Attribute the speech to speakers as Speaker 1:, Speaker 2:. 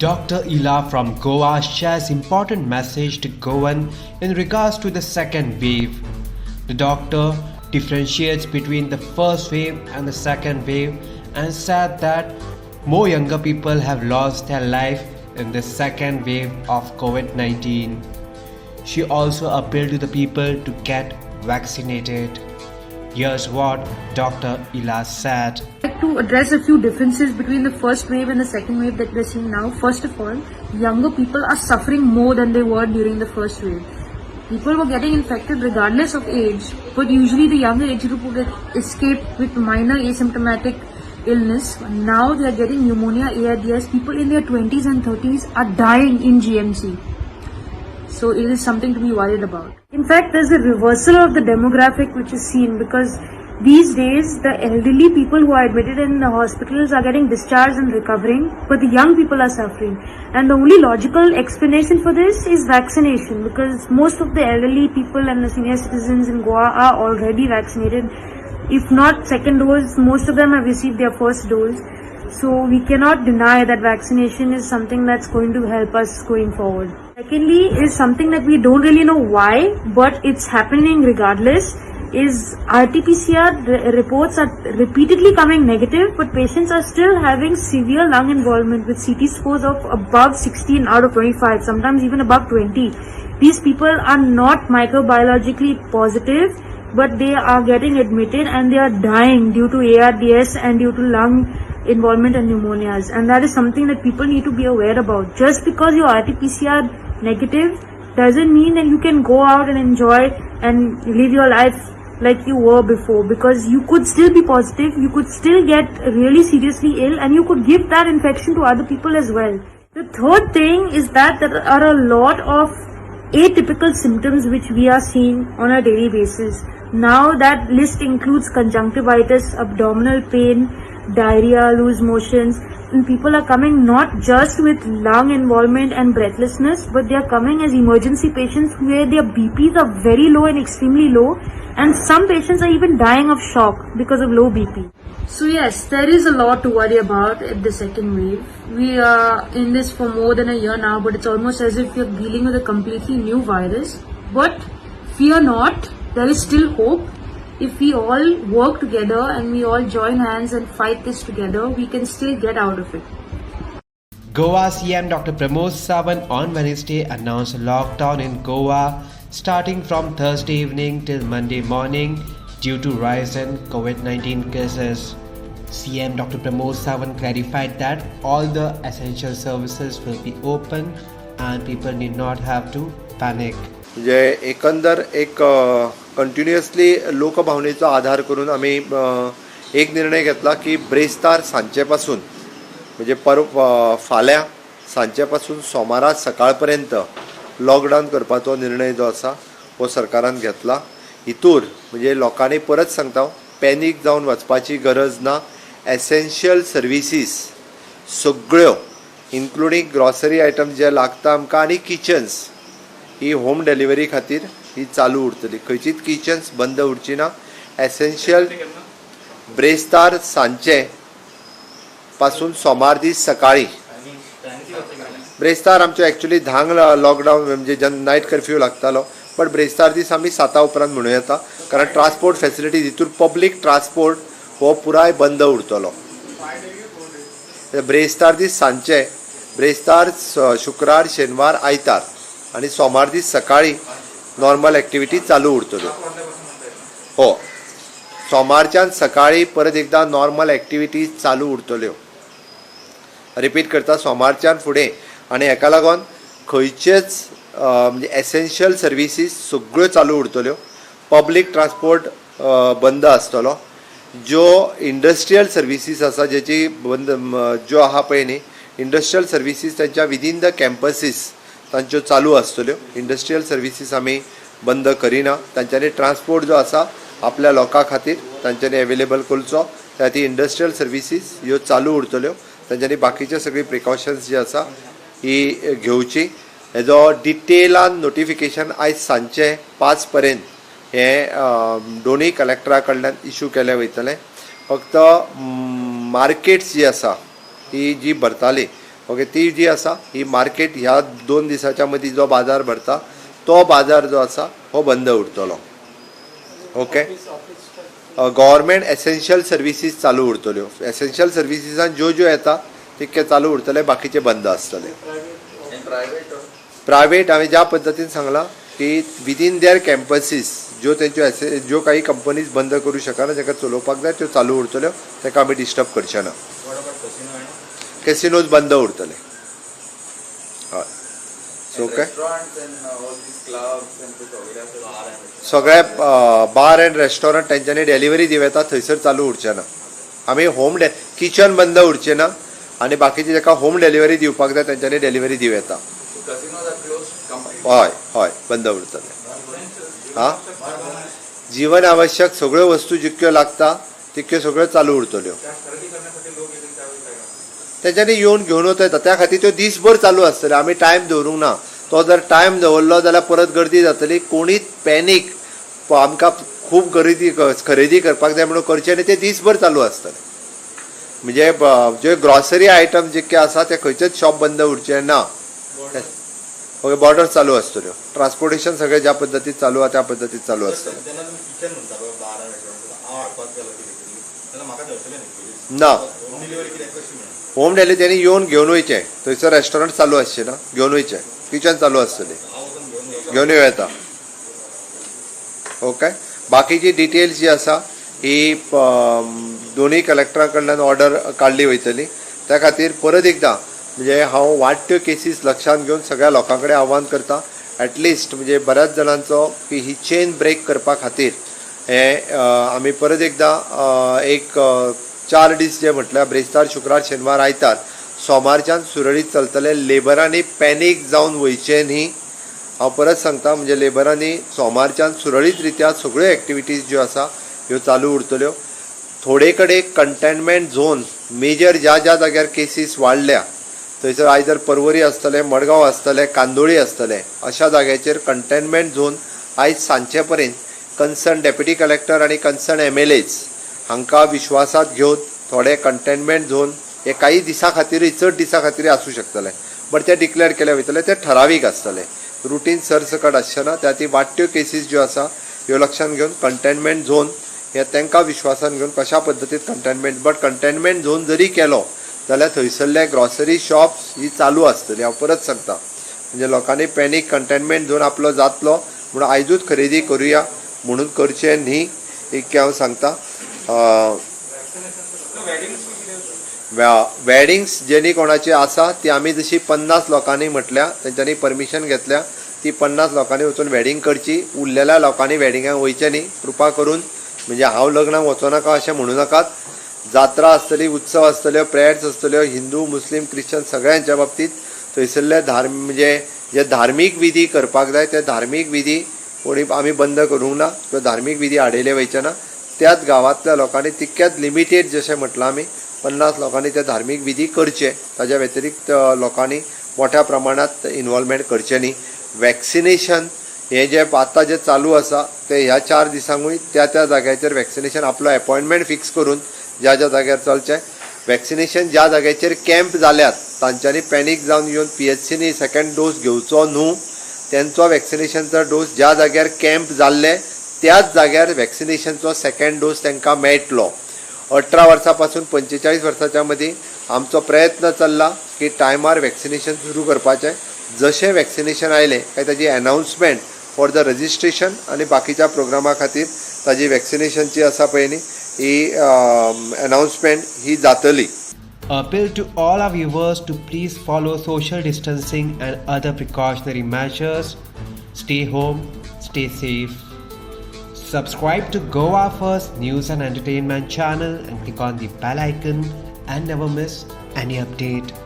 Speaker 1: Dr. Ila from Goa shares important message to Goan in regards to the second wave. The doctor differentiates between the first wave and the second wave and said that more younger people have lost their life in the second wave of COVID-19. She also appealed to the people to get vaccinated. Here's what Dr. Ila said.
Speaker 2: I'd like to address a few differences between the first wave and the second wave that we're seeing now. First of all, younger people are suffering more than they were during the first wave. People were getting infected regardless of age, but usually the younger age group would escape with minor asymptomatic illness. Now they are getting pneumonia, ARDS. People in their 20s and 30s are dying in GMC. So it is something to be worried about. In fact, there's a reversal of the demographic which is seen, because these days the elderly people who are admitted in the hospitals are getting discharged and recovering, but the young people are suffering. And the only logical explanation for this is vaccination, because most of the elderly people and the senior citizens in Goa are already vaccinated. If not second dose, most of them have received their first dose. So we cannot deny that vaccination is something that's going to help us going forward. Secondly, is something that we don't really know why, but it's happening regardless, is RT-PCR reports are repeatedly coming negative, but patients are still having severe lung involvement with CT scores of above 16 out of 25, sometimes even above 20. These people are not microbiologically positive, but they are getting admitted and they are dying due to ARDS and due to lung involvement and pneumonias. And that is something that people need to be aware about. Just because your RT-PCR negative doesn't mean that you can go out and enjoy and live your life like you were before, because you could still be positive, you could still get really seriously ill, and you could give that infection to other people as well. The third thing is that there are a lot of atypical symptoms which we are seeing on a daily basis. Now that list includes conjunctivitis, abdominal pain, diarrhea, loose motions, and people are coming not just with lung involvement and breathlessness, but they are coming as emergency patients where their BPs are very low and extremely low, and some patients are even dying of shock because of low BP. So yes, there is a lot to worry about at the second wave. We are in this for more than a year now, but it's almost as if we are dealing with a completely new virus. But fear not, there is still hope. If we all work together and we all join hands and fight this together, we can still get out of it.
Speaker 1: Goa CM Dr. Pramod Sawant on Wednesday announced a lockdown in Goa starting from Thursday evening till Monday morning due to rise in COVID-19 cases. CM Dr. Pramod Sawant clarified that all the essential services will be open and people need not have to panic.
Speaker 3: म्हणजे एकंदर एक continuously लोकभावनेचो आधार करून आमी एक निर्णय घेतला की ब्रेस्तार सांजचे पासून, म्हणजे पर फाल्यां सांजचे पासून सोमारा सकाळ पर्यंत लॉकडावन करपाचो निर्णय जो आसा हो सरकारान घेतला. हितूर म्हणजे लोकांनी, परत सांगता, पॅनीक जावन वचपाची गरज ना. एसेन्शियल सर्विसीस सगळ्यो, इन्क्लुडींग ग्रॉसरी आयटम जे लागता आमकां आनी किचन्स, ही होम डिलिव्हरी खातीर ही चालू उरतली. खंयचीच किचन्स बंद उरची ना. एसेन्शियल ब्रेस्तार सांजचे पासून सोमार दीस सकाळी. ब्रेस्तार आमचो एक्चुली 10क लॉकडावन, म्हणजे नायट कर्फ्यू लागतालो, बट ब्रेस्तार दीस आमी 7 उपरांत म्हणूं येता, कारण ट्रान्सपोर्ट फेसिलिटीज हितूर पब्लीक ट्रान्सपोर्ट हो पुराय बंद उरतलो. ब्रेस्तार दीस सांजचे, ब्रेस्तार, शुक्रार, शेनवार, आयतार आनी सोमार दीस सकाळी नॉर्मल एक्टिविटी चालू उरतल्यो. हो, सोमारच्यान सकाळी परत एकदां नॉर्मल एक्टिविटीज चालू उरतल्यो. रिपीट करता, सोमारच्यान फुडें. आनी हेका लागून खंयचेच म्हणजे एसेन्शियल सर्विसीस सगळ्यो चालू उरतल्यो. पब्लीक ट्रान्सपोर्ट बंद आसतलो. ज्यो इंडस्ट्रियल सर्विसीस आसा, जेची बंद ज्यो आहा पळय न्ही इंडस्ट्रियल सर्विसीस, तांच्या विदीन the campuses तांच्यो चालू आसतल्यो. इंडस्ट्रियल सर्विसीस आमी बंद करिना. तांच्यांनी ट्रान्सपोर्ट जो आसा आपल्या लोकां खातीर तांच्यांनी एवेलेबल करचो. त्या खातीर इंडस्ट्रियल सर्विसीस ह्यो चालू उरतल्यो. तांच्यांनी बाकीचे सगळी प्रिकॉशन्स जी आसा ही घेवची. हेजो डिटेलान नोटिफिकेशन आयज सांजचे 5 पर्यंत हे दोनूय कलेक्टरा कडल्यान इशू केलें वयतलें. फक्त मार्केट्स जी आसा, ही जी भरताली ओके, ती जी आसा ही मार्केट ह्या 2 दिसाच्या मदीं जो बाजार भरता तो बाजार जो आसा हो बंद उरतलो. ओके, गव्हर्मेंट एसेन्शियल सर्विसीस चालू उरतल्यो. एसेन्शियल सर्विसीसान ज्यो ज्यो येता तितके चालू उरतले, बाकीचे बंद आसतले. प्रायवेट हांवें ज्या पद्दतीन सांगलां की विदीन there campuses ज्यो तेंच्यो ज्यो काही कंपनीज बंद करूं शकना, तांकां चलोवपाक जाय त्यो चालू उरतल्यो, ताका आमी डिस्टर्ब करचे ना. कॅसिनोज बंद उरतले. हय, सो ओके, सगळे बार अँड रेस्टॉरंट तेंच्यांनी डिलिव्हरी दिवं येता, थंयसर चालू उरचे ना. आमी होम किचन बंद उरचें ना आनी बाकीचे जाका होम डिलिव्हरी दिवपाक जाय तेंच्यांनी डिलिव्हरी दिवं येता. हय हय, बंद उरतले. हा, जीवन आवश्यक सगळ्यो वस्तू जितक्यो लागता तितक्यो सगळ्यो चालू उरतल्यो. तेंच्यांनी येवन घेवन वता येता, त्या खातीर त्यो दीसभर चालू आसतले. आमी टायम दवरूंक ना. तो जर टायम दवरलो जाल्यार परत गर्दी जातली. कोणीच पॅनीक आमकां खूब खरेदी करपाक जाय म्हणून करचें न्ही, ते दीसभर चालू आसतले. म्हणजे जे ग्रॉसरी आयटम जितके आसा ते खंयचेच शॉप बंद उरचें ना. ओके, बॉर्डर चालू आसतल्यो. ट्रान्सपोर्टेशन सगळें ज्या पद्दतीन चालू आहा त्या पद्दतीन चालू आसतलें. ना, होम डिलिव्हरी तेणी येवन घेवन वयचें. थंयसर रेस्टॉरंट चालू आसचें ना, घेवन वयचें. किचन चालू आसतलें, घेवन येवं येता. ओके, बाकीची डिटेल्स जी आसा ही दोनूय कलेक्टरा कडल्यान ऑर्डर काडली वयतली. त्या खातीर परत एकदां म्हणजे हांव वाडट्यो केसीस लक्षांत घेवन सगळ्या लोकां कडेन आव्हान करता, एटलिस्ट म्हणजे बऱ्याच जाणांचो की ही चेन ब्रेक करपा खातीर हे आमी परत एकदां एक 4 दीस जे म्हटल्यार ब्रेस्तार, शुक्रार, शेनवार, आयतार, सोमारच्यान सुरळीत चलतले. लेबरांनी पॅनीक जावन वयचें न्ही, हांव परत सांगता. म्हणजे लेबरांनी सोमारच्यान सुरळीत रित्या सगळ्यो एक्टिविटीज ज्यो आसा ह्यो चालू उरतल्यो. थोडे कडेन कंटेनमेंट झोन मेजर ज्या ज्या जाग्यार केसीस वाडल्या थंयसर आयदर परवरी आसतलें, मडगांव आसतलें, कांदोळी आसतलें, अशा जाग्याचेर कंटेनमेंट झोन आयज सांजचे पर्यंत कन्सर्न डेप्युटी कलेक्टर आनी कन्सर्न MLAs हांकां विश्वासात घेवन थोडे कंटेनमेंट झोन हे काही दिसां खातीरय, चड दिसां खातीरय आसूं शकतले, बट ते डिक्लेअर केले वयतले, ते ठरावीक आसतले, रुटीन सरसकट आसचे ना. त्या ती वाडट्यो केसीस ज्यो आसा ह्यो लक्षांत घेवन कंटेनमेंट झोन हे तांकां विश्वासान घेवन कशा पद्दतीन कंटेनमेंट, बट कंटेनमेंट झोन जरी केलो जाल्यार थंयसरले ग्रॉसरी शॉप्स ही चालू आसतली. हांव परत सांगता, म्हणजे लोकांनी पॅनीक कंटेनमेंट झोन आपलो जातलो म्हणून आयजूच खरेदी करुया म्हणून करचें न्ही, इतकें हांव सांगता. वेडिंग्स जेणी कोणाची आसा ती आमी जशी 50 लोकांनी म्हटल्या, तेंच्यांनी परमिशन घेतल्या, ती 50 लोकांनी वचून वेडिंग करची. उरलेल्या लोकांनी वेडिंगाक वयचें न्ही कृपा करून. म्हणजे हांव लग्नाक वचो नाका अशें म्हणू नाकात. जात्रा आसतली, उत्सव आसतल्यो, प्रेयर्स आसतल्यो, हिंदू, मुस्लीम, क्रिश्चन सगळ्यांच्या बाबतीत थंयसरले म्हणजे जे धार्मीक विधी करपाक जाय ते धार्मीक विधी कोणी आमी बंद करूंक ना किंवा धार्मीक विधी आडयले वयचे ना. त्याच गांवांतल्या लोकांनी तितक्याच लिमिटेड जशें म्हटलां आमी 50 लोकांनी ते धार्मीक विधी करचे, ताज्या व्यतिरिक्त लोकांनी मोठ्या प्रमाणात इन्वॉल्वमेंट करचें न्ही. वॅक्सिनेशन हें जें आतां जें चालू आसा तें ह्या 4 दिसांकूय त्या त्या जाग्याचेर वॅक्सिनेशन आपलो एपॉयंटमेंट फिक्स करून ज्या ज्या जाग्यार चलचें. वॅक्सिनेशन ज्या जाग्याचेर कॅम्प जाल्यात तांच्यांनी पॅनीक जावन येवन PHCनी सेकंड डोस घेवचो न्हू. तेंचो वॅक्सिनेशनचो डोस ज्या जाग्यार कॅम्प जाल्ले त्याच जाग्यार वॅक्सिनेशनचो सेकंड डोस तांकां मेळटलो. 18 वर्सां पासून 45 वर्साच्या मदीं आमचो प्रयत्न चल्ला की टायमार वॅक्सिनेशन सुरू करपाचें. जशें वॅक्सिनेशन आयलें काय ताजी एनावन्समेंट फॉर the registration आनी बाकीच्या प्रोग्रामा खातीर ताजी वॅक्सिनेशनची आसा पळय न्ही ही एनावन्समेंट ही जातली.
Speaker 1: Appeal to all our viewers to please follow social distancing and other precautionary measures. Stay home, stay safe. Subscribe to Goa First News and Entertainment channel and click on the bell icon and never miss any update.